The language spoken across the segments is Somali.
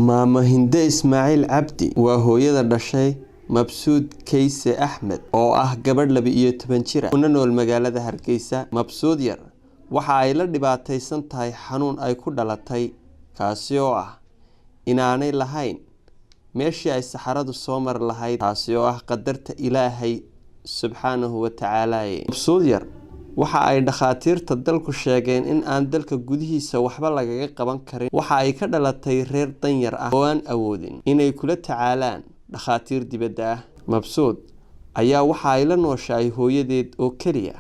Maamo Hinde Ismaaciil Cabdi waa hooyada dhashay Mabsuud Kayse Axmed oo ah gabadh 12 jir ah kuna nool magaalada Hargeysa. Mabsuud yar waxa ay la dhibaataysan tahay xanuun ay ku dhalatay, kaasi oo ah inaanay lahayn meeshii ay saxaradu soo mari lahayd, taasi oo ah qadarta Ilaahay subxaanahu wa tacaala. Mabsuud yar waxa ay dhakhaatiirta dalku sheegeen in aan dalka gudihiisa waxba lagaga qaban karin. Waxa ay ka dhalatay reer danyar ah oo aan awoodin inay kula tacaalaan dhakhaatiir dibadda ah. Mabsuud ayaa waxa ay la nooshahay hooyadeed oo keliya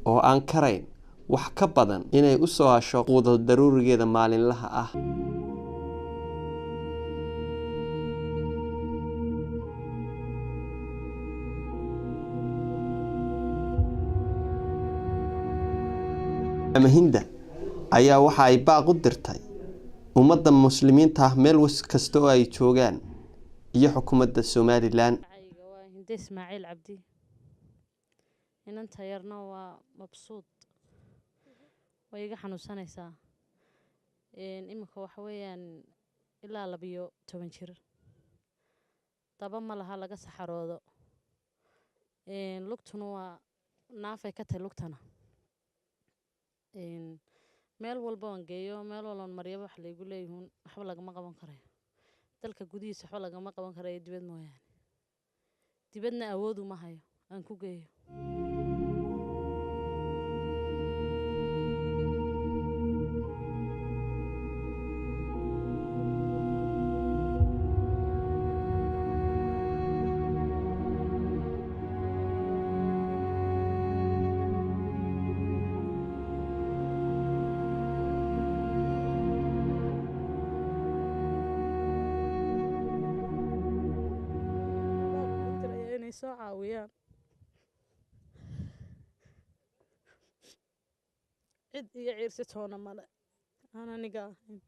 oo aan karayn wax ka badan inay u soo hesho quudal daruurigeeda maalinlaha ah. Mahinda ayaa waxa ay baaq u dirtay ummadda muslimiinta ah meel kasta oo ay joogaan iyo xukuumadda Somalilan. Magacayga waa Hinde Ismaaciil Cabdi, inanta yarna waa Mabsuud. Way iga xanuunsanaysaa. Iminka waxa weeyaan ilaa 12 jir. Daba ma laha laga saxaroodo. Lugtuna waa naafay ka tahay lugtana. Meel walba waan geeyo, meel walban maryaba wax laygu leeyihiin waxba lagama qaban karayo. Dalka gudihiisa waxba lagama qaban karayo dibad mooyaane. Dibadna awood uma hayo aan ku geeyo. Inay soo caawiyaan. Cid iga ciirsi toona male aan aniga ahayn.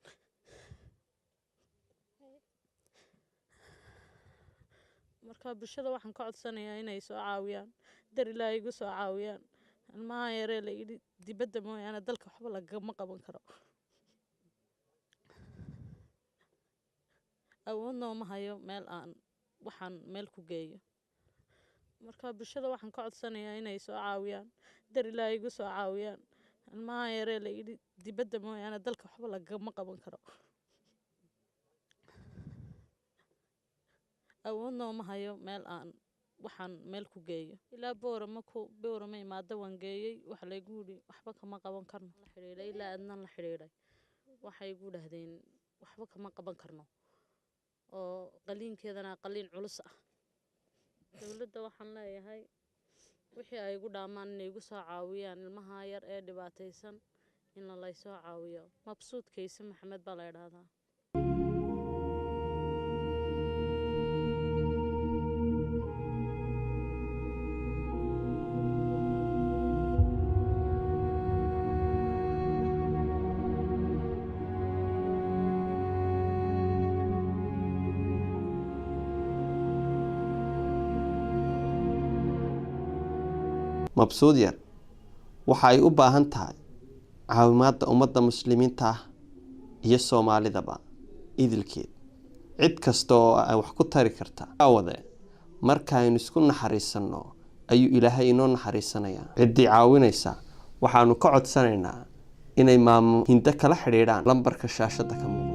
Marka bulshada waxaan ka codsanayaa inay soo caawiyaan, dar Ilaahay igu soo caawiyaan. Ilmaha yaree la yidhi dibadda mooyaane dalka waxba lagama qaban karo. Awoodna uma hayo meel aan waxaan meel ku geeyo. Marka bulshada waxaan ka codsanayaa inay soo caawiyaan, dar Ilaahay igu soo caawiyaan. Ilmaha yaree la yidhi dibadda mooyaane dalka waxba lagama qaban karo. Awoodna uma hayo meel aan waxaan meel ku geeyo. Ilaa Boorama ku Boorama imaado waan geeyey, waxa laygu yidhi waxba kama qaban karno. La xidhiidhay ilaa adnan la xidhiidhay. Waxay igu dhahdeen waxba kama qaban karno oo qaliinkeedana qaliin culus ah. Dowladda waxaan leeyahay wixii ay igu dhaamaan inay igu soo caawiyaan ilmaha yar ee dhibaataysan in laysoo caawiyo. Mabsuud Kayse Maxamed baa la yidhaahdaa. Mabsuud yar waxa ay u baahan tahay caawimaadda ummadda muslimiinta ah iyo Soomaalidaba idilkeed, cid kasta oo ay wax ku tari karta. Wade markaaynu isku naxariisanno ayuu Ilaahay inoo naxariisanayaa. Ciddii caawinaysa waxaanu ka codsanaynaa inay maamo Hinde kala xidhiidhaan lambarka shaashadda ka muuqda.